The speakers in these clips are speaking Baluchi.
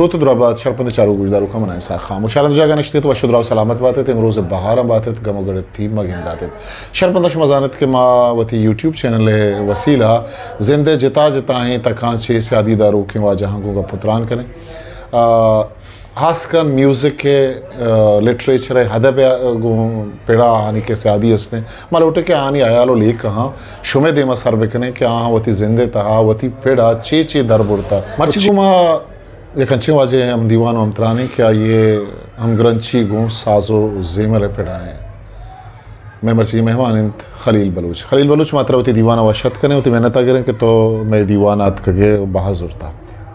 روت درا بات شرپند چاروک گوشداروکاں، من انسان خاموش آرند جاگہ نشتیت، وش درا سلامت باتیت، امروز بہاراں باتیت، گم و گڑتی مگنداتیت۔ شرپند شما زانت کہ ما وتی یوٹیوب چینل ءِ وسیلہ زند ءِ جتا جتائیں تکاں چہ سیادی داروکیں واجہاں گوں گپ و تران کنیں۔ آ، ہاسکن میوزک ءِ، آ، لٹریچر ءِ، ادب ءِ گوں پڑا آنی کہ سیادی استیں، ما لوٹیں کہ آنی ہیال و لیکہاں شمے دیما سر بکنیں کہ آہاں وتی زند ءِ تہا وتی پڑا چے چے در برتا۔ مرچی گوں ما یک انچیں واجہ ءِ ہم دیوان و ہم ترانیں کہ آئی ءِ ہمگرنچی گوں ساز و زیمر ءِ پڑا ایں۔ مئے مرچی مہمان انت خلیل بلوچ۔ خلیل بلوچ، ما ترا وتی دیوان ءَ وش اتک کنیں، وتی منت ءَ گریں کہ تو مئے دیوان ءَ اتکگ ئے و بہا زرتا۔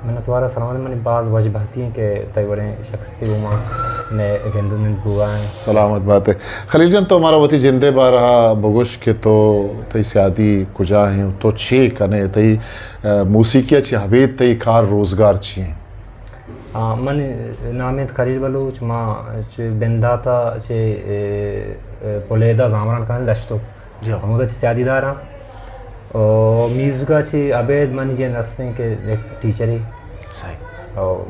منتوار ءُ سلامت، منی باز وش بہتی ایں کہ تئی وڑیں شخصیتے گوں ما مئے گند و نند بوگا ایں۔ سلامت بات ئے۔ خلیل جان، تو مارا وتی جند ءِ بارہ ءَ بگوش کہ تو، تئی سیادی کجا ایں، تو چے کن ئے، تئی، آ، موسیقی ءَ چہ ابید تئی کار روزگار چی ایں؟ آ، من نام انت خلیل بلوچ، ما چہ بندات ءَ چہ، اے، اے، پلیدہ زامران کنن دشتو۔ جی۔ ہمودا چہ سیادی داراں۔ او میوزک ءَ چہ ابید منی جند ہستیں کہ یک ٹیچرے۔ صحیح۔ او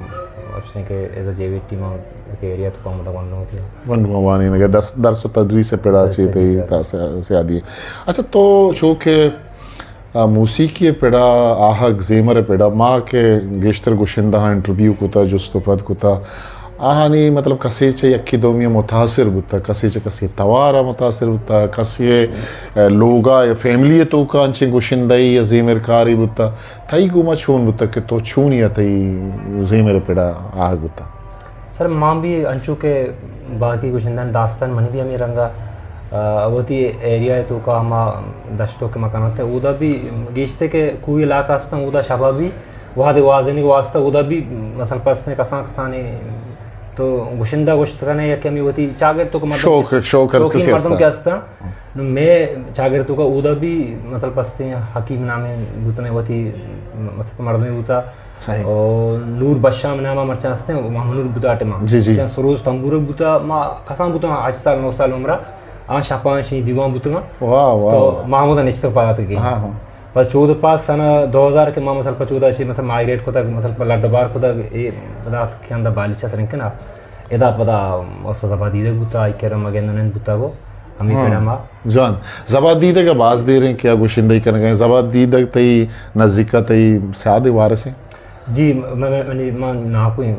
ہستیں کہ as a J V T ما ایریا تو ہمودا گونڈوں تھی۔ گونڈوں وانینگ ءَ درس، درس و تدریس ءِ پڑا چہ تئی سیادی۔ اچھا، تو چو کہ آ، موسیقی ءِ پڑا، آہگ زیمر ءِ پڑا، ما کہ گیشتر گشندہاں انٹرویو کتا، جست و پد کتا، آہانی مطلب کسے چہ یکے دومی ءَ متاثر بوتا، کسے چہ کسے توار ءَ متاثر بوتا، کسے، آ، لوگا یا فیملی ءِ توکا انچیں گشندہی یا زیمر کاری بوتا، تئی گوما چون بوتا کہ تو چونی ءَ تئی زیمر ءِ پڑا آہگ بوتا؟ سر، ما بھی انچو کہ باقی گشندہانی داستان منی بھی ہمے رنگا، آ، وتی ایریا ءِ توکا ہما دشتو کہ ما کناں تے اودا بھی گیشتے کہ کوہی علاقہ ہستاں، اودا شپا بھی وہدے وازینگ واسطہ اودا بھی مثل پستیں کسان کسانے تو گشندہ گوشت کنے یا کہ ہمے وتی چاگرد توکا مردم شوق، شوق شوقین کسی مردم ہستاں۔ کہ ہستاں۔ نو مئے چاگرد توکا اودا بھی مثل پستیں حکیم نامیں بوتنے وتی مثل مردمے بوتا۔ صحیح۔ او نور بشام نام ءَ مرچاں ہستیں، محمد نور بوتا ٹائما۔ جی، جی۔ چاں سروز تمبورگ بوتا، ما کسان بوتا ہشت سال، نو سال عمرا، آ شپاں شی دیوان بوتگاں۔ واہ، واہ، تو واہ۔ ما ہمودا نشتگ پدا تکی۔ ہاں، ہاں۔ پس چود پاس سنہ دو ہزار کہ ما مثل پہ چودا چی مثل مائگریٹ کتگ، مثل پہ لڈ بار کتگ، اے پدا کہ اندر بالیچہ سرنکنا۔ ادا پدا استاد زبا دیدگ بوتا، آئی کرا ما گند و نند بوتا گو، ہمیں ہاں۔ کرا ما۔ جوان۔ زبا دیدگ ءَ باز دیر ایں کہ آ گشندہی کنگ ءَ ایں۔ زبا دیدگ تئی نزیک ءَ تئی سیاد ءِ وارث ایں؟ جی، م-، م-، منی، ما ناکو ایں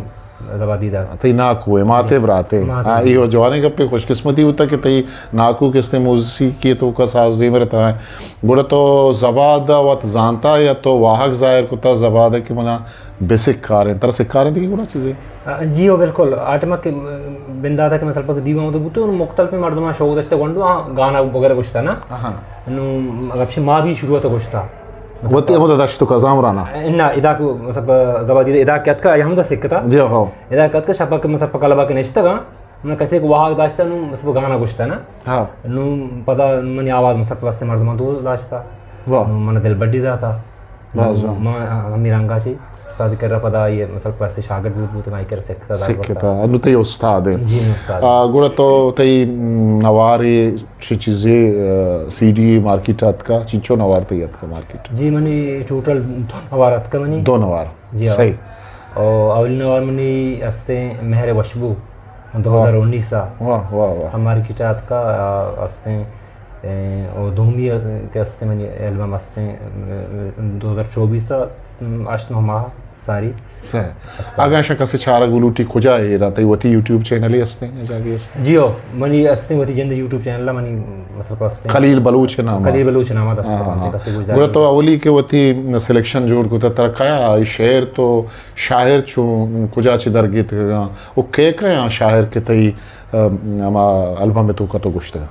زبا دیدگ۔ تئی ناکو ایں، ماتے جی۔ براتے۔ ماتے ہاں، برات۔ اے جوانیں گپے، خوش قسمتی بوتا کہ تئی ناکو کہ استیں موسیقی ءِ توکا ساز زیمر ءِ تہا ایں۔ گڑا تو زباد ءَ وت زانتا یا تو واہگ ظاہر کتا زباد ءَ کہ منا بہ سکاریں، ترا سکارینتگی گڑا چیزے؟ آ، جی ہو، بالکل۔ آ ٹائما کہ بنداتا کہ مثل پک دیوان تو بوتو، مختلف مردماں شوق داشتہ گونڈو، آ گانا وغیرہ گوشتا نا۔ آہا۔ نو، گپشے ما بھی شروعات گوشتا۔ وتی ہمودا دشت و کزامرانا؟ نہ، ادا کہ مثل زبا دیدہ ادا کہ اتکا، ہمودا سکتا۔ جی ہو۔ ادا کہ اتکا شپا کہ مثل پک کلبا کہ نشتگا، من کسے کو واہگ داشتہ نو، مثل گانا گوشتا نا۔ ہاں۔ نو، پدا منی آواز مثل پک مردمان دوست داشتا۔ واہ۔ نو، من دل بڈی داتا۔ باز جوان۔ ما ہمے رنگا چی استاد کرا پدا آئی مثل پس شاگرد بوت، آئی کرا سکھتا۔ سکھتا۔ انو تئی استاد ایں۔ جی، استاد۔ آ، گڑا تو تئی، م، نوارے چی چیزے، آ، سی ڈی مارکیٹ اتکا، چنچو نوار تئی اتکا مارکیٹ؟ جی، منی ٹوٹل دو نوار اتکا منی۔ دو نوار۔ جی، ہاں۔ صحیح۔ او اولی نوار منی استیں مہر وشبو، دو ہزار انیس آ۔ واہ، واہ، واہ۔ ہم مارکیٹ اتکا، آ، استیں اے، او دومی کہ استیں منی البم استیں، دو ہزار چوبیس تا، ام، ہشت نو ماہ ساری۔ صحیح۔ اگاں شا کسے چارگ بلوٹی کجا اے را؟ تئی وتی یوٹیوب چینل ہی استیں یا جاگے استیں؟ جی ہو، منی استیں وتی جند یوٹیوب چینل منی مطلب استیں۔ خلیل بلوچ نام۔ خلیل بلوچ نام است۔ ہاں، ہاں۔ کسے گوشدار گڑا تو اولی کہ وتی سلیکشن جوڑ کتا ترا کیا آئی شعر تو شاعر چو کجا چی درگیت گا؟ او کے کیا شاعر کہ تئی، ام، ہما البم تو کتو گوشتگا؟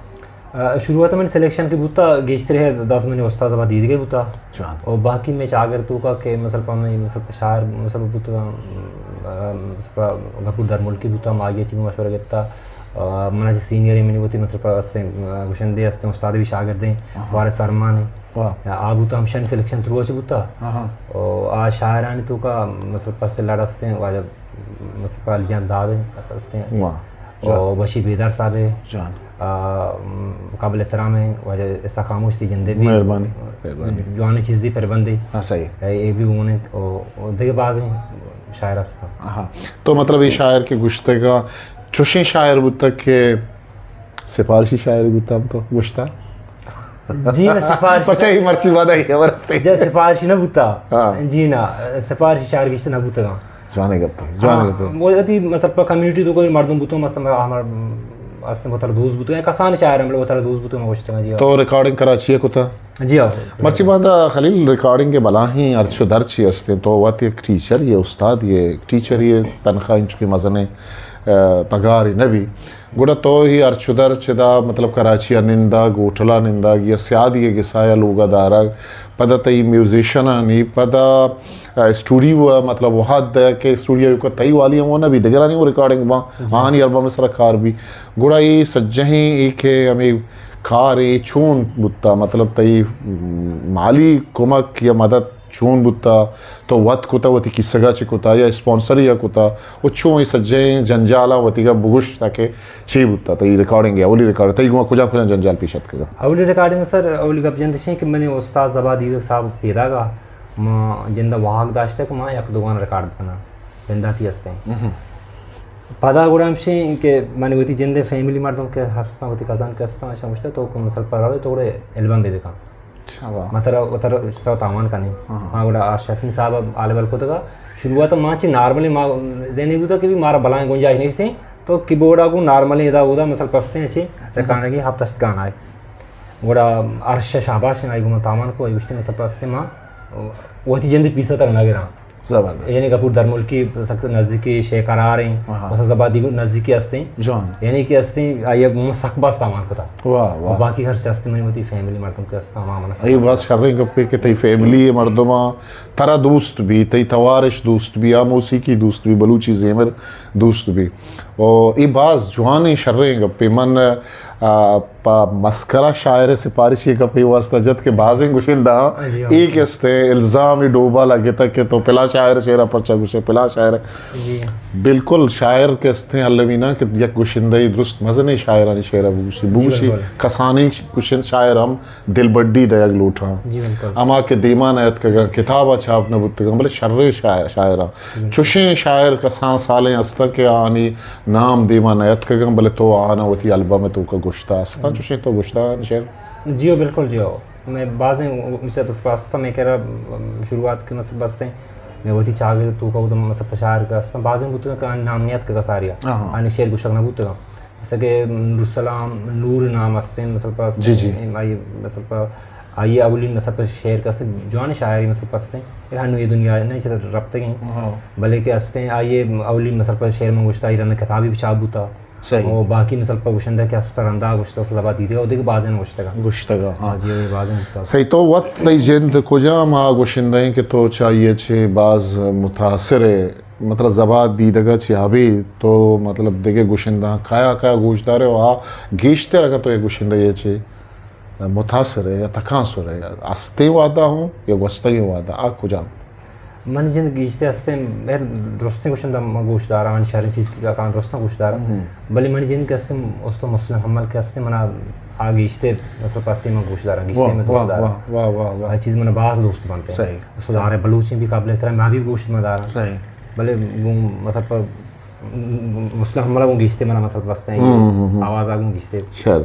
آ، شروعات من سلیکشن کہ بوتا، گیشتر ہے دست منی استاد زبا دیدگے بوتا۔ جوان۔ او باقی میں چاگر توکا کہ مثل پا میں مثل پا شاعر مثل بوتا، آ، مثل پا گپور در ملکی بوتا، ما آگے چی مشورہ گپتا۔ آ، منا چی سینئر منی بوتی مثل پا استیں، آ، گشندے استیں، استاد بھی شاگردیں، آہا۔ وارث ارمان۔ واہ۔ آ بوتا ہمشانی سلیکشن ترو چی بوتا۔ آہا۔ او آ شاعرانی توکا مثل پا است لڑ استیں، واجہ مثل پا علی جان داد استیں۔ واہ۔ او بشیر بیدار صاحب ہے۔ جان۔ آ، م، قابل احترام ہیں، واجہ اسحاق خاموش تھی جندے بھی۔ مہربانی، مہربانی۔ جوانی چیز دی پر بندے۔ ہاں، صحیح۔ اے، اے بھی گون ہیں، او، او دیگہ باز ہیں، شاعر ہستاں۔ آہا۔ تو مطلب اے شاعر کہ گوشتگاں، چوشیں شاعر بوتگ کہ سفارشی شاعر بوتاں تو گوشتا؟ جی نہ، سفارشی پرچہ اے مرچی وعدہ اے خبر ہستے۔ جی، سفارشی نہ بوتا۔ ہاں۔ جی نہ، سفارشی شاعر گیشتر نہ بوتگاں۔ جوانیں گپے، جوانیں ہاں، گپے۔ وہ ادی مطلب کمیونٹی تو کوئی مردم بوتو، مثلاً ہمار اصلاً وتر دوست بوتو، کسان شاعر ہم وتر دوست بوتو، میں گوشتگاں جی۔ تو ریکارڈنگ کراچی ءَ کتا؟ جی ہاں۔ مرچی باندا خلیل، ریکارڈنگ ءِ بلاہیں ارچ و درچے ہستیں۔ تو وت یک ٹیچر یے، استاد یے، ٹیچر یے تنخواہ انچو کہ مزنیں، آ، پگارے نہ بی۔ گڑا تو ہی ارچ و درچ ادا مطلب کراچی ءَ نندگ، ہوٹل ءَ نندگ یا سیادی ءِ گسا یا لوگ ءَ دارگ، پدا تئی میوزیشنانی، پدا، آ، اسٹوڈیو ءَ مطلب وہد کہ اسٹوڈیو کہ تئی والی ہم نہ بی، دگرانی ہم ریکارڈنگ باں، جی۔ آہانی البم ءِ سرا کار بی۔ گڑا اے سجہیں اے کہ ہمیں کار اے چون بوتا؟ مطلب تئی مالی کمک یا مدد چون بوتا؟ تو وت کتا، وتی کیسگا چہ کتا یا اسپانسری یا کتا؟ و چون اے سجہیں جنجالاں وتیگا بگوش تاکہ چی بوتا؟ تئی ریکارڈنگ اے، اولی ریکارڈ، تئی گوما کجا کجا جنجال پیش اتکگا؟ اولی ریکارڈنگ سر، اولی گپ جند اش ایں کہ منی استاد زبا دیدگ صاحب پیداگا ما جندا واہگ داشتہ کہ ما یک دو گانا ریکارڈ بکناں، بنداتی ہستیں۔ مہم۔ پدا گڑا ہمشیں کہ من وتی جند فیملی مردم کہ ہستاں، وتی کزن کہ ہستاں، اشاں گوشتہ تو کم سل پر روے تو گڑا البم بے بکن۔ اچھا، واہ۔ ما ترا، ترا، ترا تاوان کنیں۔ ہاں۔ ما گڑا ارش حسنی صاحب ءَ آل بل کتگا۔ شروعات ما چی نارملی ما ذہنی بوتا کہ بھی مارا بلائیں گنجائش نہیں سی، تو کیبورڈ ءَ گوں نارملی ادا اودا مثل پستیں چی ریکارڈنگ ہفت ہشت گانا ہے۔ گڑا ارش شاباش آئی گوں تاوان کو، آئی گوشتی مثل پستیں ما وتی جندی پیسہ تر نہ گراں۔ زبردست۔ یعنی غفور درملکی سک نزدیکی شے قرار ہیں، ہاں۔ مثلا زبادی نزدیکی ہستیں۔ جان۔ یعنی کہ ہستیں، آئی گوں سک باز تاوان کتا۔ واہ، واہ۔ باقی ہر چی ہستیں منی وتی فیملی مردم کہ ہستاں، ہما من ہستاں۔ اے باز شریں گپے کہ تئی فیملی مردماں ترا دوست بی، تئی توارش دوست بی، آ موسیقی دوست بی، بلوچی زیمر دوست بی۔ او اے باز جوانیں شریں گپے۔ من، آ، پہ مسکرا شاعر ءِ سپارشی ءِ گپے واسطہ جت کہ بازیں گشندہ ہاں، جی ہاں۔ اے کہ استیں الزام ءِ ڈوبا لگتگ کہ تو پلاں شاعر ءِ شعرا پرچا گوشے، پلاں شاعر۔ جی۔ بالکل شاعر کہ استیں المی نہ کہ یک گشندہ ءِ درست مزنیں شاعرانی شعرا بگوشی، جی بگوشی بالکل۔ کسانیں گشند شاعر ہم دلبڈی دئیگ لوٹاں۔ جی بالکل۔ ہما کہ دیما نہ اتکگاں، کتابا چھاپ نہ بوتگاں، بلے شریں شاعر، شاعراں۔ چوشیں شاعر کسان سالیں ہستاں کہ آنی نام دیما نیاتکگاں، بلے تو آناں وتی البم ءِ توکا گشتہ ہستاں، چوشیں تو گشتہ آنی شعر؟ جیو، بالکل جیو۔ میں بازیں مثل بس بستہ میں کرا شروعات کے مثل بستیں، میں وتی چاگرد توکا ودم مثل شاعر کا ہستاں، بازیں بوتگاں کہ آنی نام نیاتکگا ساریا، آہاں۔ آنی شعر گشگ نہ بوتگاں۔ جیسا کہ نورسلام نور نام ہستیں، مثل پہ جی، جی۔ آئی مثل پہ آئی اولی مثل پہ شعر کستیں، جوان شاعری مثل پہ ہستیں۔ ہنو یہ دنیا نہیں چل ربطگیں۔ ہاں۔ بلے کہ ہستیں آئی اولی مثل پہ شعر من گوشتا، آئی رند کتابی بھی چھاپ بوتا۔ صحیح۔ او باقی مثل پہ گوشندہ کہ ہست رندا گوشتا، اس زبا دیدے، او دیکھ بازیں گوشتگا۔ گوشتگا، ہاں۔ جی، بازیں گوشتا۔ صحیح، تو وت تئی جند کجام آ گوشندہ ہیں کہ تو چاہیے چے باز متاثر ہے؟ مطلب زبا دیدگا چہ ابید تو مطلب دگہ گشندہاں کیا کیا گوشدارے و آ گیشتر اگاں تو یک گشندہ یے چہ متاثر ہے یا تکانسر ہے، استیں وہدا ہوں یا گوستگیں وہدا، آ کجام؟ من جند گیشتر استیں، مہر درستیں گشندہ من گوشداراں، من شریں چیز کی کان درستاں گوشداراں۔ ہم۔ بلے من جند کہ استیں استاد مسلم حمل کہ استیں، منا آ گیشتر مثلا پستی من گوشداراں، گیشتر واہ، من واہ، دوست داراں۔ واہ، واہ، واہ، واہ۔ ہر چیز من باز دوست بنتے۔ صحیح۔ استاد آر بلوچ بھی قابل احترام، میں بھی گوشت من داراں۔ صحیح۔ بلے گوں مثلا پہ مسلم حملہ گوں گیشتے منا مثلا پستے ہیں، ہم، ہم، ہم۔ آواز آ گوں گیشتے۔ شر۔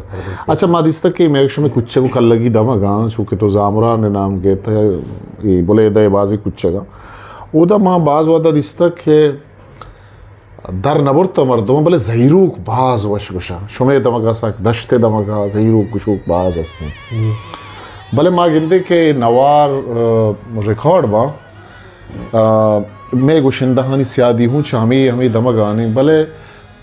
اچھا، ما دیستگ کہ میں شمے کچھ کو کلگی دمگاں، چونکہ تو زامران نام گیتا ہے، یہ بلے دے بازی کچھ گا۔ اودا ما باز ودا دیستگ کہ در نبرت مردم، بلے زہیروک باز وش گوشاں۔ شمے دمگا سک دشت دمگا زہیروک گشوک باز ہستیں۔ جی۔ بلے ما گندے کہ نوار، آ، ریکارڈ باں، آ، مئے گشندہانی سیادی ہوں چہ ہمے، ہمے دمگانے، بلے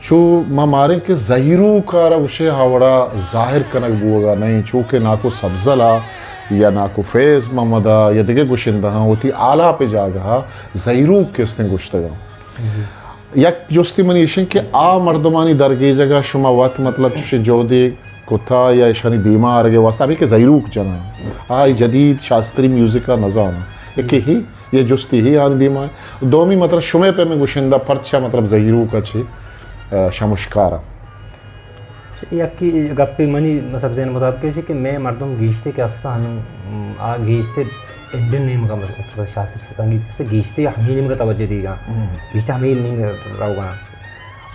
چو ما ماریں کہ زہیروک آرا گوشے ہا وڑا ظاہر کنگ بوگا نہیں، چو کہ ناکو سبزل آ یا ناکو فیض محمد آ یا دگہ گشندہاں وتی آلاپ جاگہا زہیروک کہ استیں گوشتگاں۔ جی۔ یک جستی منی ایشیں کہ آ مردمانی درگیجگا شما وت مطلب چوشیں جہدے کتا یا ایشانی دیما آرگے واسطہ ہمیں کہ زہیروک جناں، آ جدید شاستری میوزک ء نزاناں۔ یکے ہی یہ جستی ہی آنی دیما ہے۔ دومی مطلب شمے پہ میں گشندہ پرچا مطلب زہیروک چی، آ، شمشکارا۔ یکے گپے منی، مطلب، ذہن مطابق ایش کہ مئے مردم گیشتے کہ ہستاں، ہنو، م، آ گیشتے انڈین نیمگا، مطلب، شاستری سنگیت کہ ہستاں، گیشتے ہمے نیمگا توجہ دیگا۔ ہم۔ گیشتے ہمے نیمگا روگا۔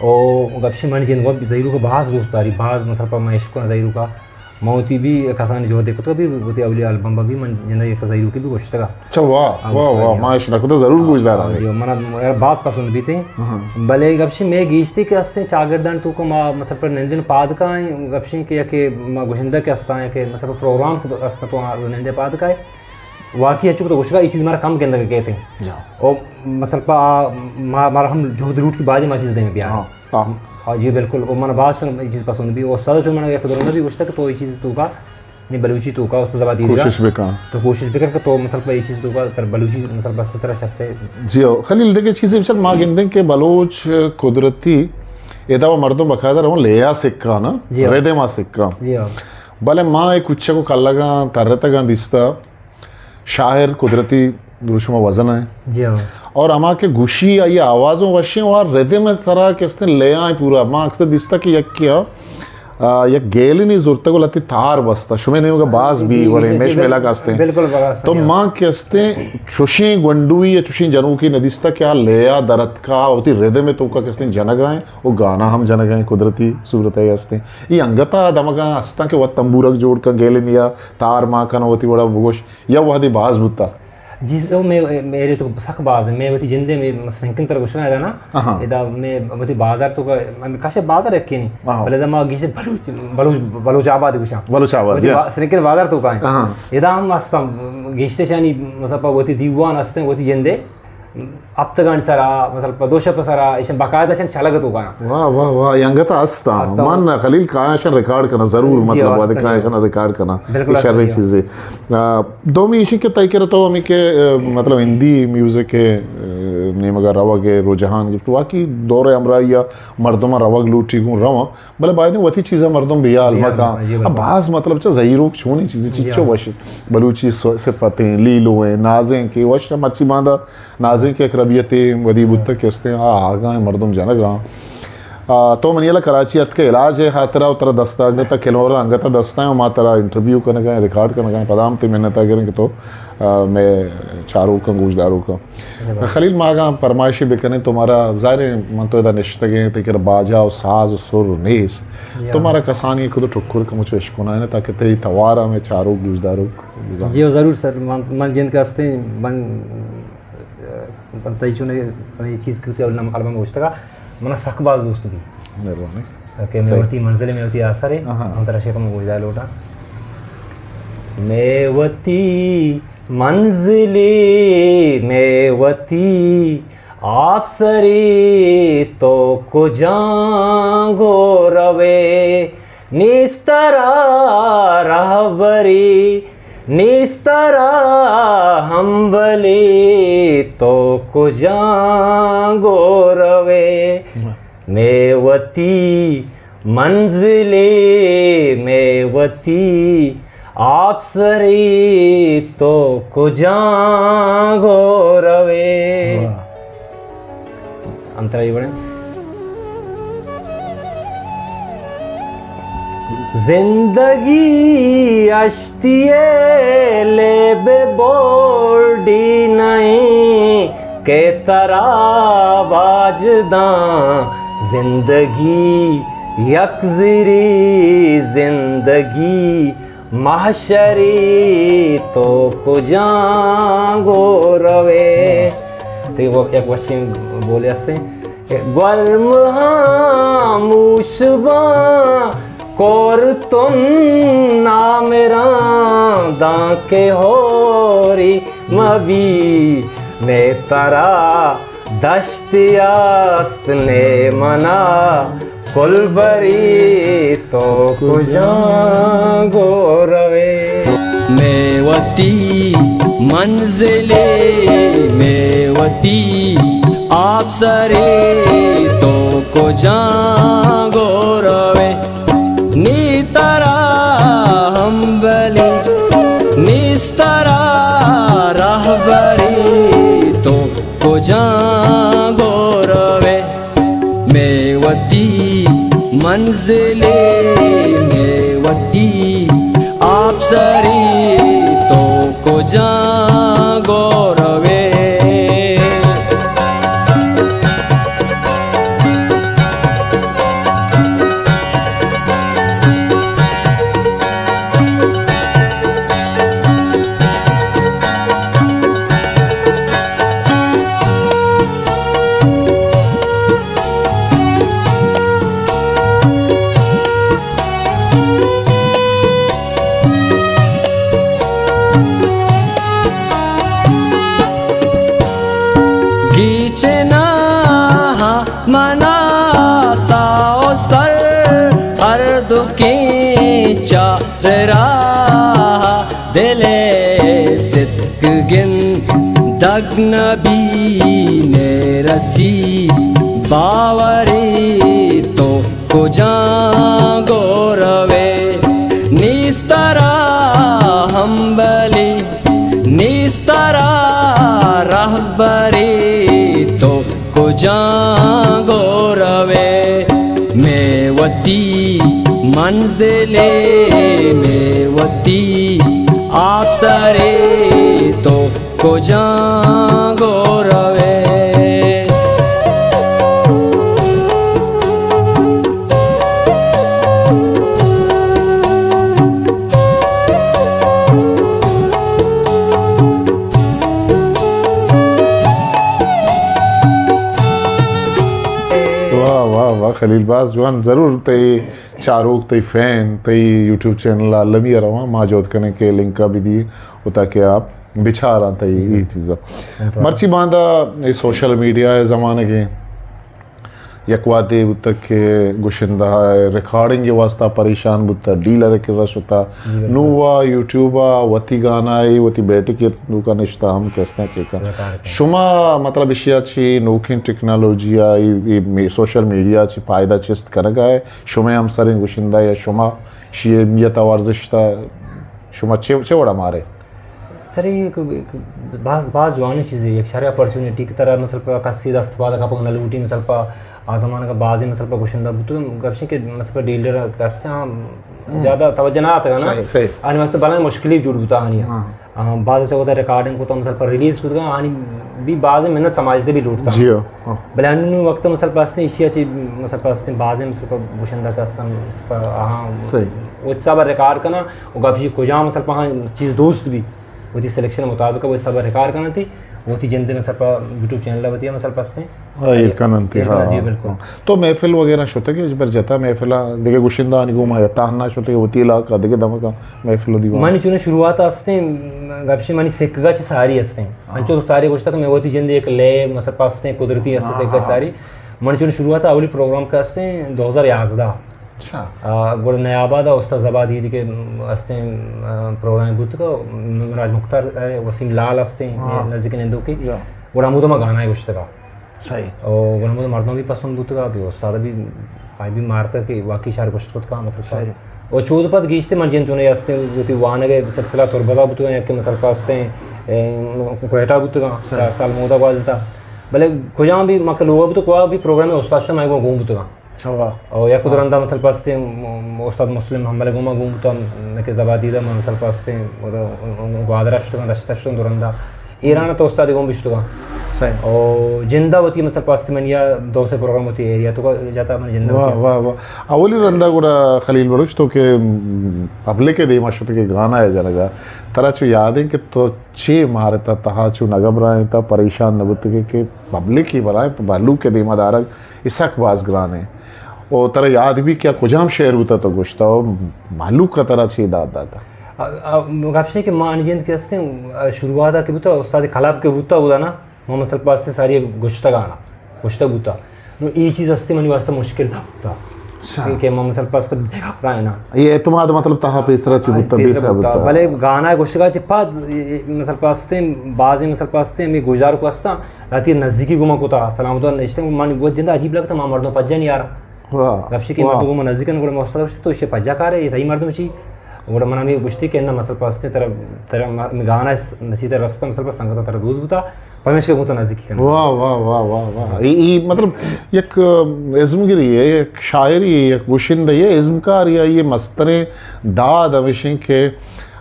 او گپ ایش من جند گو زہیروکا باز دوست داری، باز، مطلب، من عشق کناں زہیروکا۔ من وتی بھی کسانی جہدے کتگ، بھی وتی اولی البم بھی من جند یک زہیروکے بھی گوشتگا۔ اچھا، واہ، آ، واہ، واہ، ما اش نہ کتہ، ضرور گوش داراں۔ جی، من باز پسند بیتیں۔ ہاں۔ بلے گپ ایش مئے گیشتے کہ ہستیں چاگردانی توکا ما مثلاً پر نندن پاد کائیں، گپ ایش کہ یکے ما گشندہ کہ ہستاں، یکے مثلاً پر پروگرام کہ ہستاں تو نندے پاد کائے۔ واقعی اچو تو گوشگا، یہ چیز مارا کم گندگ کہتے ہیں۔ جا۔ او مثلاً پا ما-، مارا ہم جہد لوٹ کہ بعد ما چیز دیں بیان۔ ہاں۔ ہاں۔ ہاں جی، بالکل۔ او من باز چون یہ چیز پسند بھی۔ استاد چون من یک دو رندا بھی گوشتا کہ تو یہ چیز توکا، نی بلوچی توکا استاد زبان دی کوشش بکن۔ تو کوشش بکن کہ تو مثلاً پا یہ چیز توکا تر بلوچی مثلاً بس ترا شرط ہے۔ جی ہو، خلیل، دیگہ چیزے بچار ما گندیں کہ بلوچ قدرتی ادا و مردم باقاعدہ رون لیا سکا نا، جی ہو۔ ردما سکا۔ جی ہو۔ بلے ما ایک کچک و کلگاں ترتگاں دیستا، شاعر قدرتی دروشم ء وزن ء۔ جی ہاں۔ اور ہما کہ گوشی آئی آوازوں وشیں و ردم ء سرا کہ استیں لیاں پورا۔ ما اکثر دیستا کہ یک کیا، آ، یک گیلنی زرتگ و لتی تار بستا۔ شمے نیمگا باز جی، بی جی، وڑے جی، میش جی، ملاک استیں۔ بالکل بڑا تو استیں۔ ما کہ استیں چوشیں گونڈوی یا چوشیں جنوکی ندیستا کہ آ لیا درتکا وتی ردم توکا کہ استیں جنگائیں و گانا ہم جنگائیں قدرتی صورت ء استیں۔ ای انگتا دمگا استاں کہ وت تمبورک جوڑ کن گیلنیا تار ما کن وتی وڑا بگوش۔ یا وہدے باز بوتا؟ جی، او مئے، مئے تو سک باز ہیں۔ مئے وتی جندے مئے سنکن تر گوشنا ادا نا۔ اہاں۔ ادا مئے وتی بازار توکا، مئے کاشے بازار یکی نہیں۔ اہاں۔ بلے ادا ما گیشتر بلوچ، بلوچ، بلوچ آباد گوشاں۔ بلوچ آباد، وتی جی۔ با-، سنکن بازار توکا ہیں۔ اہاں۔ ادا ہم ہستاں، گیشتر شانی، مثلاً پا وتی دیوان ہستیں، وتی جندے۔ ہپتگانی سرا، مثلاً پہ دو شپ سرا، ایشاں باقاعدہ شن شلگ تو کنا۔ واہ، واہ، واہ، ینگتا ہستاں۔ ہستاں۔ من خلیل کایاں شن ریکارڈ کنا، ضرور، جی، مطلب، وعدے ہستاں، کایاں جی۔ شن ریکارڈ کنا۔ بالکل، یہ شریں ہستاں، جی۔ چیزے۔ آ، دومی ایشی کہ تئی کرا تو ہمیں کہ، آ، مطلب، ہندی میوزک کے، آ، نیمگا روگ ہے، رجحان گپت۔ واقعی دور ہمراہی یا مردم روگ لوٹی گوں رواں۔ بلے باید وتی چیزاں مردم بیال مکن۔ جی، بالکل۔ باز مطلب چہ زہیروک چونیں چیزے چیچو وش بلوچی س-، صفتیں، لیلویں، نازیں کہ وش مرچی باندا نازیں کہ یک ربیتے ودی بوتگ کہ استیں، آ آگاہیں مردم جنگاں۔ آ، تو منی اللہ کراچی اتکے علاج ہے خاطرہ و ترا دستا انگتا کلورا انگتا دستا ہیں و ما ترا انٹرویو کنگا ہیں، ریکارڈ کنگا ہیں، پدا ہم تے منتا گریں کہ تو، آ، میں چاروکاں، گوشداروکاں۔ خلیل، ما اگاں پرمائشے بکنیں تو مارا، ظاہر ہے من تو ادا نشتگیں، تئی کرا باجا و ساز و سر نیست۔ تو مارا کسانی کدو ٹکر کمو چو اشکنائیں تاکہ تئی توارا میں چاروک گوشداروک بزان۔ جی، ضرور سر، من، من جند کہ ہستیں، من، تئی چون ہمیں چیز کرتی اور نام البم گوشتگا، منا سک باز دوست بھی۔ مہربانی۔ کہ میں وتی منزل میں وتی آسرے، ہم ترا شکم گوشدار لوٹا۔ میں وتی منزلے، میں وتی آپسرے، تو کجاں گو روے؟ نیست ترا رہبرے، نیست ترا ہمبلے، تو کجاں گو روے؟ میں وتی منزلے، میں وتی آپسرے، تو کجاں گو روے؟ انترائی وڑیں۔ زندگی اشتی ء لیب بورڈی نئیں کہ ترا واجداں۔ زندگی یک زری، زندگی محشری، تو کجاں گو روے؟ تئی وقت یک وشیں بولے ہستیں۔ گورم ہاموش باں، کور تن نامراں، داں کہ ہوری مبی، میں ترا دشت است نے منا کلبری، تو کجاں گو روے؟ میں وتی منزلے، میں وتی آپسرے، تو کجاں گو روے؟ نی ترا ہمبلی، نیست ترا رہبری، تو کجاں گو روے؟ میں وتی منزلے مئے وتی آپسرے، تو کجا گورو ئے؟ گیچنا منا ساہ و سر ہر دکیں چار راہ، دل ءِ ستک گندگ نبی، نرسی باورے، تو کجا گورو ئے؟ نیست ترا ہمبلی، نیست ترا رہبرے، تو کجا گورو ئے؟ مئے وتی منزلے، مئے وتی آپسرے، تو کجا گورو ئے؟ واہ، واہ، واہ، خلیل، باز جوان۔ ضرور تئی چاروک، تئی فین، تئی یوٹیوب چینل ءَ المی ءَ رواں، ما جہد کنیں کہ لنک ءَ بدی و تاکہ آ بچاراں تئی اے چیز ءَ۔ مرچی باندا اے سوشل میڈیا ءِ زمانگ ایں، یک وہدے بوتگ کہ گشندہ ءِ ریکارڈنگ ءِ واسطہ پریشان بوتہ، ڈیلر ءِ کرا شتہ۔ نوں وا یوٹیوب ءَ وتی گانا ءِ وتی بیٹک ءِ توکا نشتہ ہم کہ استیں چیکا۔ شما مطلب ایشی ءَ چی نوکیں ٹیکنالوجی ءَ، اے، اے می-، سوشل میڈیا ءَ چی فائدہ چست کنگ ءَ ئے؟ شمئے ہمسریں گشندہ یا شما شی اہمیت ءُ ارزشت ءَ شما چے، چے وڑا مارے؟ سر، اے یک، یک باز، باز جوانیں چیزے، یک شریں اپرچونیٹی کہ ترا مثلاً پہ کسی دست پاد کپگ نہ لوٹی، مثلاً پہ آ زمانگ ءَ بازیں مثلاً پہ گشندہ بوتگ، گپشیں کہ مثلاً پہ ڈیلر کسے ہم زیادہ توجہ نہ آتگ نا۔ صحیح، صحیح۔ آنی واسطہ بلائیں مشکلی جوڑ بوتا آنی۔ ہاں۔ آ، باز چہ وقت ریکارڈنگ کو تو مثلاً پہ ریلیز کو تو آنی بھی بازیں منت سماج دے بھی لوٹتا۔ جی ہاں۔ ہاں۔ بلے انوں وقت مثلاً پہ استیں ایشی ءَ چی مثلاً پہ استیں بازیں مثلاً پہ گشندہ کہ استن مثلاً پہ آہاں صحیح۔ وت حساب ءَ ریکارڈ کناں و گپشی کجام مثلاً پہ آہاں چیز دوست بی، وتی سلیکشن مطابق وت حساب ءَ ریکارڈ کناں تی، وتی جند مثلاً پہ یوٹیوب چینل ءَ وتی مثلاً پہ استیں۔ ہاں، ایر کناں تی، ایر کناں، ہاں، جی، ہاں، بالکل۔ ہاں۔ تو محفل وغیرہ شتگ ئے، اچ بر جتا محفل ءَ دگہ گشندہانی گوما یا تہنا شتگ ئے وتی علاقہ دگہ دمگا محفل و دیوان؟ منی چونیں شروعات استیں، گپشی منی سکگا چہ ساری استیں۔ ہاں۔ انچو تو ساری گوشتا کہ میں وتی جند ایک لے مثلاً پہ استیں قدرتی استیں ہاں، سکگا ہاں۔ ساری۔ من چون شروعات اولی پروگرام کہ استیں دو ہزار یازدہ۔ اچھا۔ آ، گڑا نیاباد ءَ استاد زبادی کہ استیں، آ، پروگرام بوت کہ مراج مختار، آ، وسیم لال استیں، ہاں۔ نزدیک نندوکی۔ یا۔ گڑا ہمود ما گانا گوشتگا۔ صحیح۔ او گڑا ہمود مردم بھی پسند بوتگا، بھی استاد بھی، آئی بھی مارتا کہ واقعی شعر گوشت کت کا مثلاً۔ صحیح۔ او چود پد گیشتے من جن چونے استیں، وتی وانگ سلسلہ تربتا بوتگا، یا کہ مثلاً استیں، اے، کوئٹہ بوتگا، صحیح۔ چار سال مودا گوازتا۔ بلے کجام بھی مکہ لوگا بوتو، کوا بھی پروگرام استاد شاہ مئے گوں گون بوتگا۔ اچھا، واہ۔ او یک واہ۔ درندا مثلاً پہ استیں، م-، استاد مسلم حنبل گوما گون بوتا، مئے کہ زبادی دا من مثلاً پہ استیں، گوادر شتگاں، دشت شتگاں درندا۔ ایران تو استاد گون بشتگاں۔ صحیح۔ او جندا وتی مثلاً پہ استیں من یا دو سے پروگرام وتی ایریا تو جاتا من جندا واہ، وتی۔ واہ، واہ۔ اولی رندا گڑا خلیل بلوچ تو کہ، م، پبلک دیما شت کہ گانا ہے جنگا۔ ترا چو یاد ہے کہ تو چے مارتا تہا چو نہ گھبرائینتا، پریشان نہ بوتگے کہ پبلک ءِ برائیں مہلوک ءِ دیما دارگ اے سک باز گران ایں۔ او ترا یاد بی کہ آ کجام شعر بوتا تو گوشتا و مہلوک ءَ ترا چے داد داتا؟ آ، آ، گپ شے کہ ما آنی جند کہ استیں، آ، شروعات ءَ کہ بوتا، استاد کلب کہ بوتا، اودا نا، ما مثلاً پہ استیں ساری گوشتگانا، گوشتگ بوتا۔ نو اے چیز ہستی منی واسطہ مشکل نہ بوتا۔ اچھا۔ کہ، کہ ما مثلاً پہ است بے گھبرائیں نا۔ اے اعتماد مطلب تہا پیسرا چی بوتا، پیسرا بیسا بوتا۔ بلے گانا گوشگا چی پد، اے، اے، مثلاً پہ استیں، بازیں مثلاً پہ استیں، ہمیں گوشدار کو استا، لاتی نزدیکی گما کوتا، سلام تو نشتے، من وہ جندا عجیب لگتا، ما مردم پجا نہیں آ رہا۔ واہ، گپشی کہ واہ۔ مردم گما نزدیکن، گڑا ما استاد گوشت، تو اشی پجا کارے، اے تئی مردم چی؟ گڑا من ہمے گوشتی کہ نہ، مثلاً پہ استیں ترا، ترا م-، ہمے گانا اس-، مسیت ءَ رستہ، مثلاً پہ سنگتاں ترا دوست بوتا، پمیشکا گوں تو نزیکی کنگ۔ واہ، واہ، واہ، واہ، واہ۔ اے، اے، مطلب، یک، ام، ازمگری ہے، یک شاعری ہے، یک گشندہ ہے، ازمکاری ہے، یہ مستریں داد ہمیشیں کہ،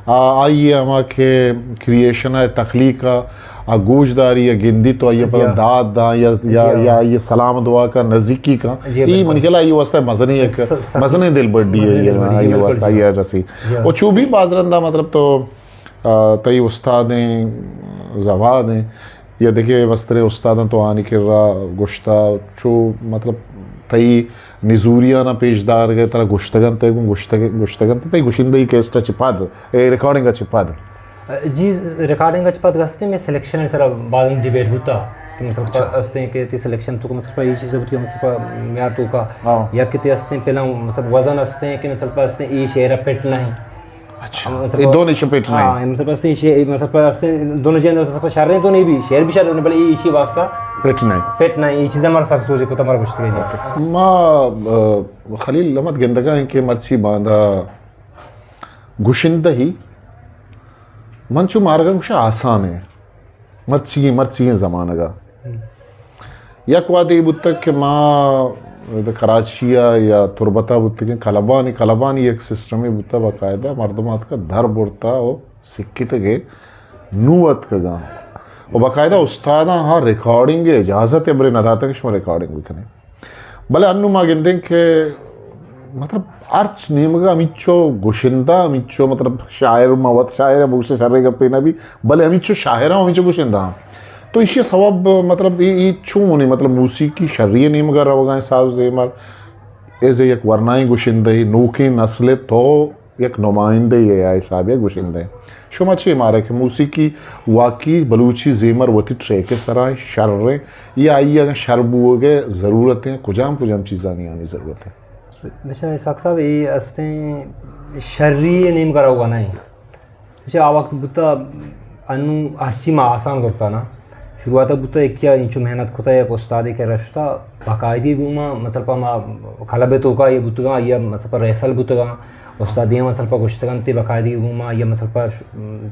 آ، آئی ءِ ہما کہ کریئیشن ءِ، تخلیق ءِ، آ گوشداری یا گندی تو آئی ءَ پدا جی ہاں۔ داد داں یا، یا، جی ہاں۔ یا آئی ءِ سلام دعا کا نزیکی کا۔ جی اے بالکل۔ منی خیال ءَ آئی واسطہ مزنیں یک س-، س-، مزنیں دلبڈی ہے، مزنیں دلبڈی، آئی بالکل واسطہ جی۔ آئی ءَ رسی۔ جی ہاں۔ اور چو بھی باز رندا مطلب تو، آ، تئی استادیں زوادیں یا دگہ مستریں استاداں تو آنی کرا گوشتا، چو مطلب تئی نزوریانا پیش دارگ ءَ ترا گوشتگ انت، گوں گوشتگ، گوشتگ انت، تئی گشندہی کیسٹ ءَ چہ پد، اے ریکارڈنگ ءَ چہ پد؟ جی، ریکارڈنگ ءَ چہ پد گستے میں سلیکشن سرا بعض ڈیبیٹ بوتا کہ مثلاً اچھا۔ استیں کہ تی سلیکشن تو مثلاً اے چیز بوتی، مثلاً میار تو کا ہاں۔ یا کہ تی استیں پہلا مثلاً وزن استیں کہ مثلاً استیں اے شعر فٹ نہیں۔ اچھا۔ ہم، مطلب، اے دونوں ایشی فٹ نہیں۔ ہاں، مطلب، استیں ایشی، مطلب، استیں دونوں جن، مطلب، شر ہیں، دونوں بھی، شعر بھی شر ہیں، بلے ایشی واسطہ فٹ نہیں۔ فٹ نہیں، یہ چیز ہمارا سر سوچے کو تو ہمارا گوشت گئی۔ ما، آ، خلیل احمد گندگا ہیں کہ مرچی باندا گشندہ ہی من چو مارگا گوشا آسان ہے۔ مرچیگیں، مرچیگیں زمانگ ءَ۔ یک وھدے بوتگ کہ ما ادا کراچی ءَ یا تربت ءَ بوتگیں، کلبانی، کلبانی یک سسٹمے بوتگ باقاعدہ، مردم آتکا در برتا و سکتگے نوں اتکگاں۔ و باقاعدہ استاداں ہا ریکارڈنگ ءِ اجازت ءَ بلے نہ داتگ کہ شما ریکارڈنگ بکنیں۔ بلے انوں ما گندیں کہ مطلب ہرچ نیمگا ہمینچو گشندہ، ہمینچو مطلب شاعر، ما وت شاعر ءَ بگوشیں شریں گپے نہ بی، بلے ہمینچو شاعر ہم ہمینچو گشندہ ہم۔ تو ایشی سبب مطلب اے، اے چون ہے؟ مطلب موسیقی شری نیمگا روگا ہیں، ساز و زیمر ایز اے یک ورنائیں گشندہ، نوکیں نسل تو یک نمائندہ یے آ حساب ءَ گشندہ۔ شما چے مارے کہ موسیقی واقعی بلوچی زیمر وتی ٹریک ءِ سرا شر ایں یا آئی اگاں شر بوگ ءِ ضرورت ایں، کجام کجام چیزانی آنی ضرورت ایں؟ بچا اسحاق صاحب، اے استیں شری نیمگا روگا نہ ایں۔ بچا آ وقت بوتا، انوں ہرچی ما آسان زرتا نا، شروعات ءَ بوتا، یکیا انچو محنت کتا، یک استادے کہ رشتا، باقاعدگی گوما، مثلاً پہ ما کلب ءِ توکا یہ بوتگاں، آئی ءَ مثلاً پہ ریسل بوتگاں، استاد دیما مثلاً پہ گوشتگاں تے باقاعدگی گوما، آئی ءَ مثلاً پہ ش-،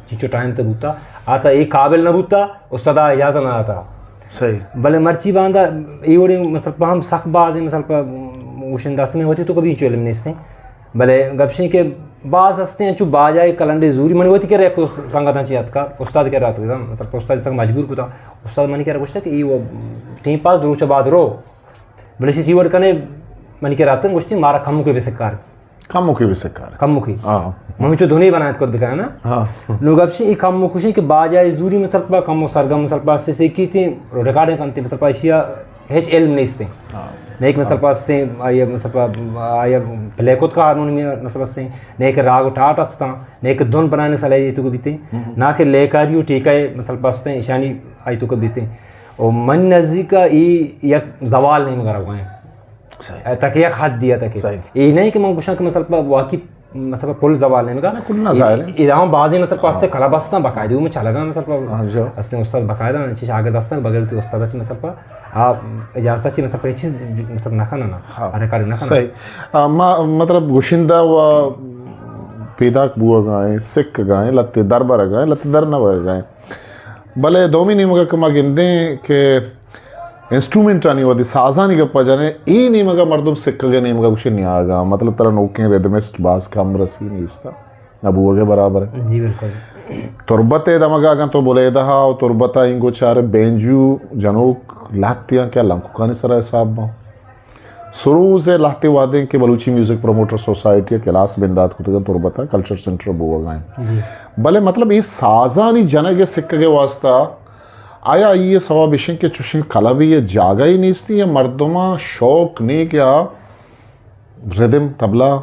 چیچو ٹائم تے بوتا، آتا اے قابل نہ بوتا، استاد ءَ اجازت نہ داتا۔ صحیح۔ بلے مرچی باندا اے وڑیں مثلاً پہ ہم سخت بازیں مثلاً پہ گوشندہ است میں ہوتی تو کبھی انچو علم نیستیں۔ بلے گپ شیں کہ باز ہستیں انچو باجائے کلنڈے زوری، من وتی کرا یک سنگتاں چی اتکا، استاد کرا اتکا، مثلاً استاد سک مجبور کتا، استاد منی کرا گوشتا کہ اے وہ ٹیم پاس دروچ بعد رو، بلے چی وڑ کنے، منی کرا اتکا گوشتی مارا کموکے بسکار۔ کموکے بسکار۔ کموکے۔ ہاں۔ من چو دھنے بنایت کت بکنا نا۔ ہاں۔ نو گپ شیں اے کموکشیں کہ باجائے زوری مثلاً پہ کمو سرگم مثلاً پہ سے سے کیتی ریکارڈنگ کنتی مثلاً پہ اشیا ہچ علم نیست۔ ہاں۔ نئیکہ مثلاً پہ استیں، آئی مثلاً پہ، آئی پلے کت کا ہارمونیم مثلاً پہ استیں، نئیکہ راگ و ٹاٹ استاں، نئیکہ دھن بنانے صلاحیت کو بیتے، نہ کہ لیکاری و ٹیکہ مثلاً پہ استیں، اشانی آئی تو کو بیتے۔ و من نزدیک ای یک زوال نیمگا روگا ہیں۔ صحیح۔ تاکہ یک حد دیا تاکہ۔ صحیح۔ اے نہیں کہ من گوشاں کہ مثلاً پہ واقعی مثلاً پل زوال نیمگا۔ نہ، کل نہ زائل ہے۔ اے، اے ہم بعضی مثلاً پہ استیں کلب استاں، باقاعدہ میں چلگا مثلاً پہ ہاں، جو۔ استیں استاد باقاعدہ چیز شاگرد استاں، بغیر تی استاد چی مثلاً پہ آ اجازت چی مثلاً پہ چیز مثلاً نہ کنن۔ ہاں۔ ریکارڈ نہ کنن۔ صحیح۔ آ، ما مطلب گشندہ و پیداک بوگا ہیں، سکگا ہیں، لتے در برگا ہیں، لتے در نہ برگا ہیں۔ بلے دومی نیمگا کہ ما گندیں کہ انسٹرومنٹانی وھدے سازانی گپا جنیں، اے نیمگا مردم سکگ ءِ نیمگا گوشے نیاگا، مطلب ترا نوکیں ردمسٹ باز کم رسی نیستا، نہ بوگ ءِ برابر ہے۔ جی بالکل۔ تربت ءِ دمگا اگاں تو بلیدہ ءَ و تربت ءَ اینگو چارے بینجو جنوک لہتیاں کہ لنککانی سرا حساب باں۔ سروز ءِ لہتے وہدیں کہ بلوچی میوزک پروموٹر سوسائٹی ءَ کلاس بندات کتگ انت تربت ءَ کلچر سینٹر بوگ ءَ انت۔ جی۔ بلے مطلب اے سازانی جنگ ءِ سکگ ءِ واسطہ آیا آئی ءِ سوب اش انت کہ چوشیں کلبے یا جاگہے نیستی یا مردماں شوق نے کہ آ ردم، طبلہ،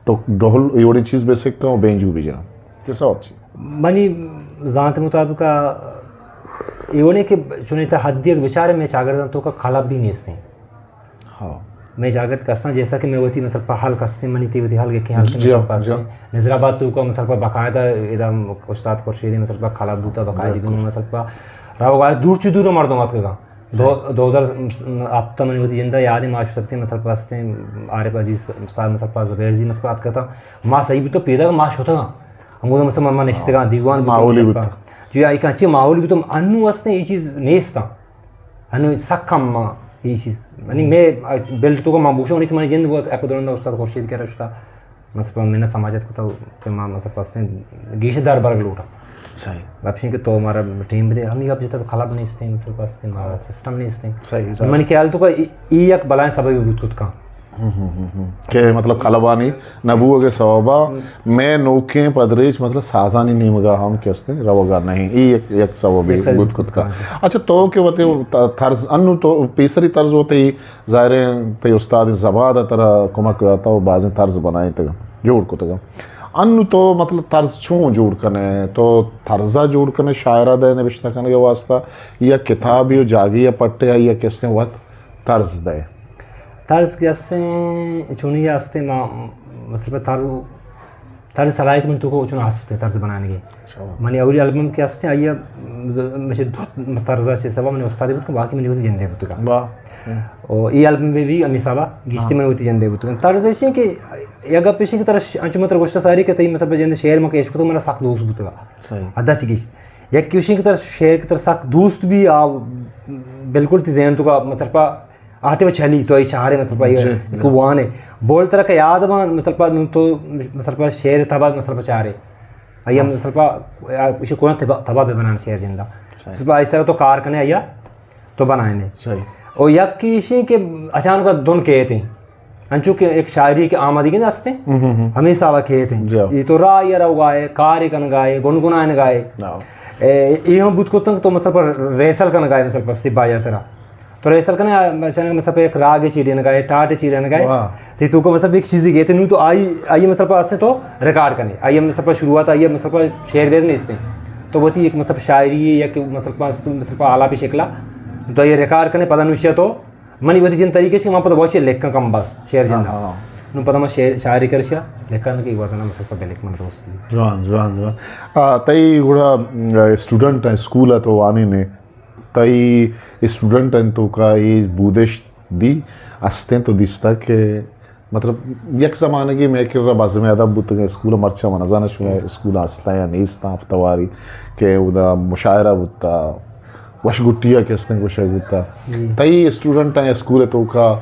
ڈ-، ڈھول اے وڑیں چیز بہ سکاں و بینجو بہ جناں؟ کہ سوب چی؟ منی زانت مطابق اے وڑیں کہ چونیں تہ حدیگ بچارے مئے چاگرداں توکا کلب بھی نیستیں۔ ہاں۔ مئے جاگرد کساں جیسا کہ مئے وتی مثلاً پہ ہلک ہستیں، منی تی وتی ہلک یکیں ہلک جی، مثلاً پہ جی۔ ہستیں۔ نظر آباد توکا مثلاً پہ باقاعدہ ادا استاد خورشید مثلاً پہ کلب بوتا باقاعدگی بالکل۔ مثلاً پہ روگ ءَ دور چہ دور مردم اتکگاں۔ دو دو ہزار ہپت ءَ منی وتی جند ءَ یاد ایں، ما شتگ اتیں، مثلاً پہ استیں عارف عزیز صاحب، مثلاً پہ زبیر جی، مثلاً پہ اتکگ اتاں، ما سہی بوتگ پیداگ ما شتگ آں، ہمودا مثلاً ما، ما نشتگ آں، دیوان بوتگ، ماحولے مثلاً پہ، بوتگ۔ جی، آئی کانچی ماحول بوتگ، انوں استیں اے چیز نیست آں۔ انوں سک کم آں اے چیز۔ یعنی مئے بلڈ توکا ما بوشاں، ہچ منی جند ءَ یک دو رند استاد خورشید کرا شتا، مثلاً من سماجت کتا کہ ما مثلاً پہ استیں گیش در برگ لوٹاں۔ صحیح۔ گپ ایش ایں کہ تو مارا ٹیم بدے، ہمے گپ جتا کلب نیستیں، مثلاً پہ استیں مارا سسٹم نیستیں۔ صحیح، راست۔ منی خیال توکا اے، اے یک بلائیں سببے بوت کت کن۔ ہم، ہم، ہم، ہم۔ کہ مطلب کلبانی نہ بوگ ءِ سبب ءَ مئے نوکیں پدریچ مطلب سازانی نیمگ ءَ ہم کہ استیں روگ ءَ نہ ایں۔ اے یک، یک سببے یک سبب بوت کت کن۔ اچھا، تو کہ وتی ت-، طرز، انوں تو پیسری طرز وتی، ظاہر ایں تئی استاد زباد ءَ ترا کمک داتا ءُ بازیں طرز بنائینتگ، جوڑ کتگ۔ انوں تو مطلب طرز چون جوڑ کن ئے؟ تو طرز ءَ جوڑ کن ئے شاعر ءَ دئے نبشتہ کنگ ءِ واسطہ، یا کتابے ءُ جاگہے ءَ پٹ ئے، یا کہ استیں وت طرز دئے؟ طرز کہ استیں، چونی استیں ما، مثلاً پہ طرز، طرز صلاحیت من توکا چون استیں طرز بنانے کی۔ اچھا۔ منی اولی البم کہ استیں، آئی ءَ مجھے دو طرز ءَ چہ سبا منی استادے بوت کن، باقی منی وتی جندے بوت کن۔ واہ۔ او اے البم ءَ بھی ہمے سبا گیشتر ہاں۔ منی وتی جندے بوت کن۔ طرز ایش ایں کہ یک گپ ایش ایں کہ ترا ش-، انچو من ترا گوشتا ساری کہ تئی مثلاً پہ جند شعر من کہ اش کتگ، منا سک دوست بوتگ۔ صحیح۔ حد ءَ چہ گیش۔ یکے ایش ایں کہ ترا شعر کہ ترا سک دوست بی، آ بالکل تئی ذہن توکا مثلاً پہ آٹے و چلی تو اے چارے مثلاً پہ جی، جی۔ کہ وانے۔ بول ترا کہ یاد بان مثلاً پہ نوں تو مثلاً پہ شعر تبا مثلاً پہ چارے۔ آئی ہم ہاں۔ مثلاً پہ، آ، اسی کون تبا، تبا بہ بنان شعر جندا۔ صحیح۔ مثلاً پہ آئی سرا تو کار کنے آئی ءَ تو بنائینے۔ صحیح۔ او یکے ایش ایں کہ اچانک دن کیت ایں۔ انچو کہ یک شاعری کہ آمادگی نہ استیں، ہم، ہم، ہم۔ ہمے حساب ءَ کیت ایں۔ جی۔ اے تو راہ ءَ روگا ئے، کارے کنگا ئے، گنگنائینگا ئے۔ ہاں۔ اے، اے ہم بوت کتن کہ تو مثلاً پہ ریسل کنگا ئے، مثلاً پہ سبا یا سرا۔ تو ریسل کنے، آ، مثلاً، مثلاً پہ یک راگے چیرینگا ئے، ٹاٹے چیرینگا ئے۔ واہ۔ تئی توکا مثلاً پہ یک چیزے گیتے، نوں تو آئی، آئی مثلاً پہ استیں تو ریکارڈ کنے۔ آئی مثلاً پہ شروعات، آئی مثلاً پہ شعر ویر نیستیں۔ تو وتی یک مثلاً پہ شاعری یا کہ مثلاً پہ، مثلاً پہ آلاپی شکلا تو آئی ریکارڈ کنے، پدا نوں اشیا تو منی وتی جند طریقے چہ من پدا وشے لکھاں کم بس شعر جندا۔ ہاں، ہاں۔ نوں پدا من شعر، شاعری کرشیا لکھاں کہ وزن مثلاً پہ بلک من دوستی۔ جوان، جوان، جوان۔ آ، تئی گڑا، م، اسٹوڈنٹ ئے، اسکول ءَ تو وانین ئے، تئی اسٹوڈنٹ ئے توکا اے بودشت دی استیں تو دیستگ کہ مطلب یک زمانگے مئے کرا بزم ادب بوتگ، اسکول ءَ مرچاں من نزاناں شمئے اسکول ءَ استاں یا نیستاں، ہفتہ واری کہ اودا مشاعرہ بوتا، وش گٹی ءَ کہ استیں گوشگ بوتا۔ جی۔ تئی اسٹوڈنٹ ئے اسکول ءِ توکا،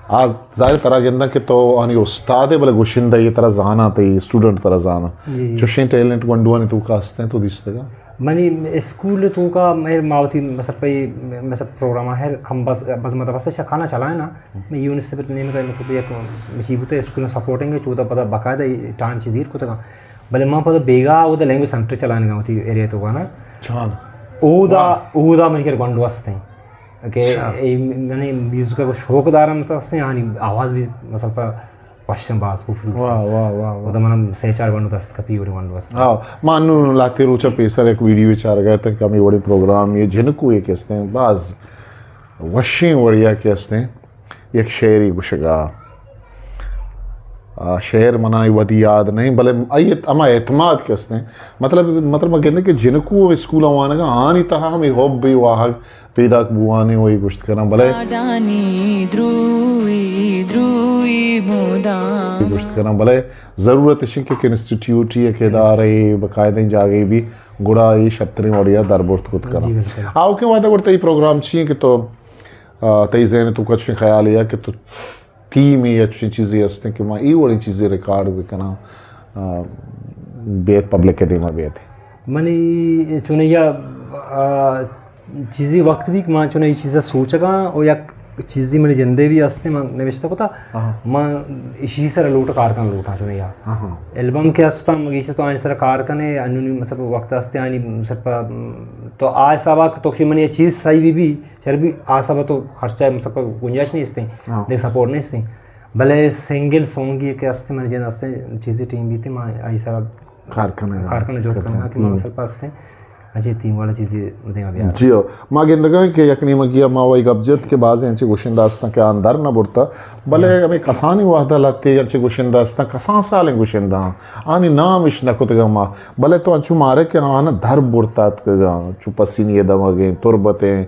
آ ظاہر ترا گنداں کہ تو آنی استاد ئے، بلے گشندہ ئے، ترا زاناں، تئی اسٹوڈنٹ ترا زاناں۔ جی، جی۔ چوشیں ٹیلنٹ گونڈوانی توکا استیں تو دیستگاں؟ منی اسکول توکا مئے ما وتی مثلاً پہ، مثلاً پروگرام ہر کم بس، بس مطلب بس شکانا چلائے نا۔ مئے یونس صاحب نیمگا مثلاً پہ یک مشی بوتا اسکول سپورٹنگ ئے، چودا پدا باقاعدہ ٹائم چیز ایر کتگا۔ بلے ما پدا بیگا اودا لینگویج سینٹر چلائینگا وتی ایریا توکا نا۔ چان۔ اودا، واہ۔ اودا منی کر گونڈو استیں۔ کہ اچھا۔ اے منی میوزک کو شوق دارم مثلاً استیں، یعنی آواز بھی مثلاً پہ وشیں باز خوبصورت۔ واہ، واہ، واہ، واہ۔ اودا من سے چار گونڈو دست کپی وڑی گونڈو است۔ ہاں، ما انو لہتے روچا پیسر یک ویڈیو چارگا اتاں کہ ہمے وڑیں پروگرام، اے جنکو یک استیں، باز وشیں وڑیا کہ استیں، یک شعری گشگا۔ آ، شعر منا ودی یاد نہیں، بلے آئی ہما اعتماد کہ استیں، مطلب، مطلب ما گندے کہ جنکو اسکول وانگا آنی تہا ہمے حب، اے واہگ، پیداک بوان ایں و اے گوشت کناں، بلے راجانی دروئی، دروئی موداں۔ اے گوشت کناں، بلے ضرورت اش انت کہ انسٹیٹیوٹے، یک ادارے، باقاعدہ جاگہے بی، گڑا اے شرتریں وڑیا دربرت کت کناں۔ جی، بالکل۔ آؤکیں وہدا گڑا تئی پروگرام چی انت کہ تو، آ، تئی ذہن توکا چشیں خیالے یا کہ تو تھیمے یا چشیں چیزے ہستیں کہ ما اے وڑیں چیزے ریکارڈ بکناں، آ، بیت پبلک ءِ دیما بیت؟ منی چونیا، آ، چیزی وقت بی کہ من چونیا اے چیزا سوچگاں و یک چیزی منی جندے بی ہستیں، من نوشتہ کتا، ہاں۔ من اشی سر لوٹ کار کن لوٹاں چونیا۔ ہاں۔ البم کہ ہستاں، گیشتر تو آنی سر کار کنے، انونی مثلاً وقت ہستیں آنی سر پا، تو آ حسابا کہ تو منی اے چیز صحیح بی بی، چر بی آ حسابا تو خرچہ مثلاً گنجائش نیستیں، ہاں۔ دے سپورٹ نیستیں۔ بلے سنگل سونگی کہ ہستیں، من جند ہستیں، چیزی ٹیم بیتیں، ما آئی سر کار کنگا۔ کار کنگا جہد کنگا کہ ما مثلاً پا ہستیں۔ اچھا، تیم والا چیزے دیما بیار۔ جی ہو، ما گندگاں کہ یک نیمگی ما وہی گپ جت کہ بعض انچے گشندہ ہستاں کہ آن در نہ برتا، بلے ہمیں کسانی وحدہ لتے انچے گشندہ ہستاں، کسان سالیں گشندہ ہاں، آنی نام اش نہ کتگا ما، بلے تو انچو مارے کہ آن در برتا اتکگاں، چو پسینی دمگیں، تربتیں،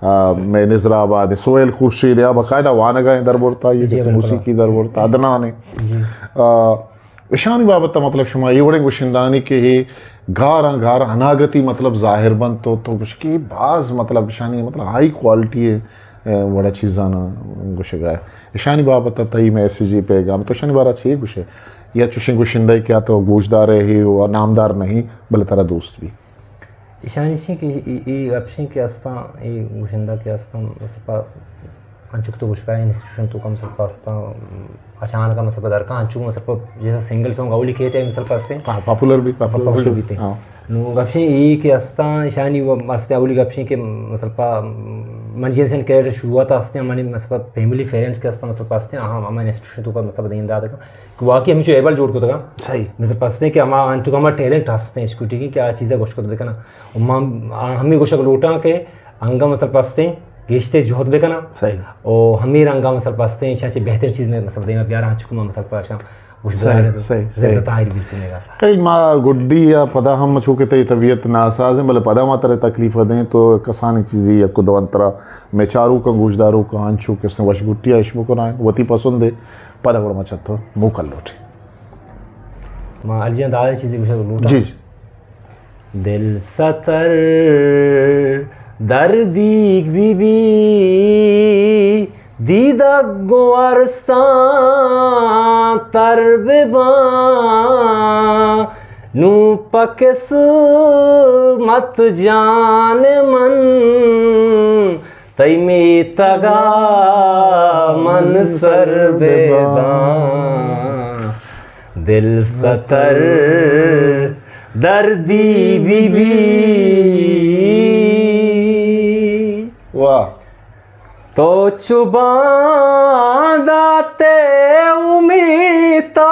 آ، میں نظر آباد، سہیل خورشید یا باقاعدہ وانگا در برتا، یہ جی، کس بالکل۔ موسیقی در برتا، عدنان ہے۔ جی۔ آ، اشانی بابت مطلب شما یہ وڑیں گشندانی کہ یہ گاراں گاراں اناگتی مطلب ظاہر بنت تو، تو گوش کہ باز مطلب اشانی مطلب ہائی کوالٹی ہے، اے، وڑا چیزانا گوشگا ہے۔ اشانی بابت تئی میسج پیغام تو اشانی بارا چی گوشے یا چوشیں گشندہ کہ تو گوشدار ہے و نامدار نہیں بلے ترا دوست بھی؟ ایشانی چی کہ ای، ای گپ شیں کہ استاں، ای گشندہ کہ استاں، مثلاً پہ انچو کہ تو گوشگا انسٹیٹیوشن تو کم مثلاً پہ استاں، اچانک مثلاً پہ درکاں، انچو مثلاً پہ جیسا سنگل سانگ اولی کہتے ہیں مثلاً پہ استیں۔ پا-، پاپولر بھی، پاپولر پاپولر مشہور۔ بھی تھے۔ ہاں۔ نو گپ شیں ای کہ استاں، ایشانی و استیں اولی گپ شیں کہ مثلاً پہ من جنسن کریئر شروعات استیں، منی مثلاً پہ فیملی پیرنٹس کہ استاں مثلاً پہ استیں، ہاں، ہمیں انسٹیٹیوشن تو کا مثلاً پہ دین داد کا۔ کہ واقعی ہمینچو ایبل جوڑ کتگاں۔ صحیح۔ مثلاً پہ استیں کہ ہما انچو کہ ہما ٹیلنٹ ہستیں، اسکوٹی کی کہ آ چیزا گوشت کت بکناں۔ و ما آ ہمیں گوشگ لوٹاں کہ انگا مثلاً پہ استیں گیشتر جہد بکناں۔ صحیح۔ و ہمیں رنگا مثلاً پہ استیں ایشاں چہ بہتر چیز میں مثلاً دیما بیاراں، انچو کہ ما مثلاً پہ اشاں گوشت صحیح، بداراں۔ صحیح، زندہ صحیح۔ طاہر بیرسینگا۔ خیر، ما گڈی یا پدا ہم چو کہ تئی طبیعت ناساز ہیں، بلے پدا ما ترے تکلیف دیں تو کسانی چیزی یک دو انترا میں چاروکاں گوشداروکاں انچو کہ استیں وش گٹی اش بکنائیں، وتی پسند ہے۔ پدا گڑا ما چہ تو موکل لوٹیں۔ ما علی جان دادا چیزے گوشگ لوٹاں۔ جی، جی۔ دل ستر دردیگ بی بی، دیدگ گوں ارساں تر بباں، نوں پہ قسمت جان من تئی میتگا من سر بداں۔ دل ستر دردی بی بی۔ واہ۔ تو چو باندات امیتا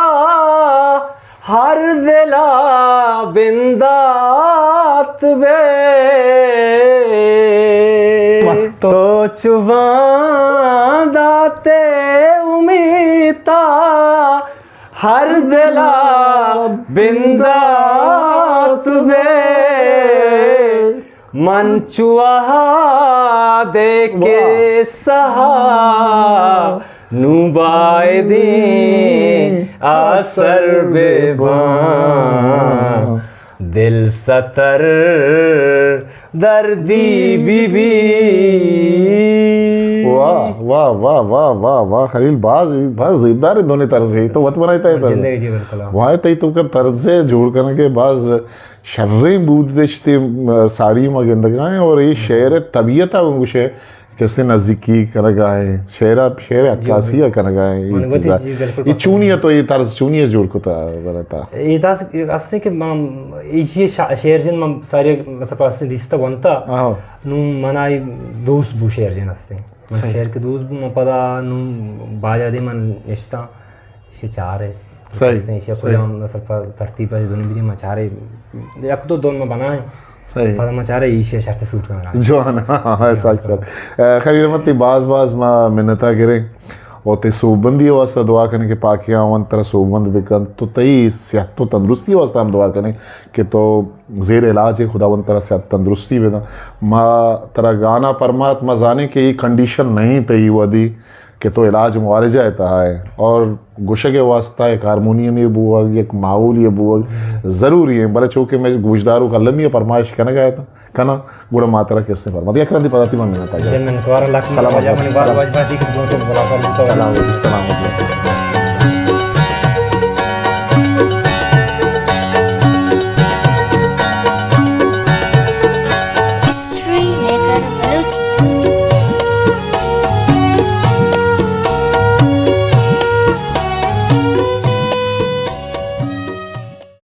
ہر دلا بندات بے۔ واہ۔ تو چو باندات امیتا ہر دلا بندات بے۔ من چو احد ءِ واہ۔ قصہ ءَ نوں بائدیں آسر بہ باں۔ دل ستر دردی بہ بی۔ واہ، واہ، واہ، واہ، واہ، واہ، خلیل، باز، باز زیبدار اِنت دونے طرز اِنت۔ تو وت بنائیتا اے طرز۔ جندے جی، بالکل۔ واہ، تئی تو کا طرز جوڑ کنگ ءَ باز شریں بود اِش تئی، م، ساڑی ما گندگا ایں اور اے شعر ءِ طبیعت ءَ گوشے کہ است نزیکی کنگا ایں، شعر ءَ، شعر ءِ جی، عکاسی ءَ کنگا ایں، اے من وتی چیزا۔ چیز بالکل اے پسند چونی اِنت۔ تو اے طرز چونی جوڑ کتا بنتا؟ اے طرز است کہ ما ایشی شا-، شعر جن ما ساری مثلاً پہ است دیستا ونتا۔ آہو۔ نوں من آئی دوست بو شعر جن است۔ من صحیح۔ شعر کہ دوست بو، من پدا نوں باجا دے من نشتا۔ ایشی چارے۔ صحیح، ایشی صحیح۔ کجام مثلاً پہ ترتیب ءَ دونوں بدی ما چارے، یک دو دون ما بنائیں۔ صحیح۔ پدا ما چارے ایشی شرط سوٹ کنگا۔ جوان، ہاں، ہاں، سچ، سچ۔ اے، خلیل احمد، تئی باز باز ما منتا گریں۔ و تئی سوبمندی واسطہ دعا کنیں کہ پاکی آوند ترا سوبمند بکنت۔ تو تئی صحت و تندرستی واسطہ ہم دعا کنیں کہ تو زیر علاج ئے، خداوند ترا صحت تندرستی بدنت۔ ما ترا گانا پرمات، ما زانیں کہ اے کنڈیشن نہ اِنت تئی ودی کہ تو علاج معالجہ ءِ تہا ئے اور گوشگ ءِ واسطہ یک ہارمونیمے بوگ، یک ماحولے بوگ ضروری اِنت، بلے چونکہ مئے گوشداروک المی ءَ پرمائش کنگا اَنت، کناں، گڑا ما ترا کسے پرمات۔ یک رندے پدا تئی من منت ءَ گراں۔ جن منتوار، لکھ سلامت مبارک، بات، سلامت۔ بات، بات، بات، سلامت، سلامت۔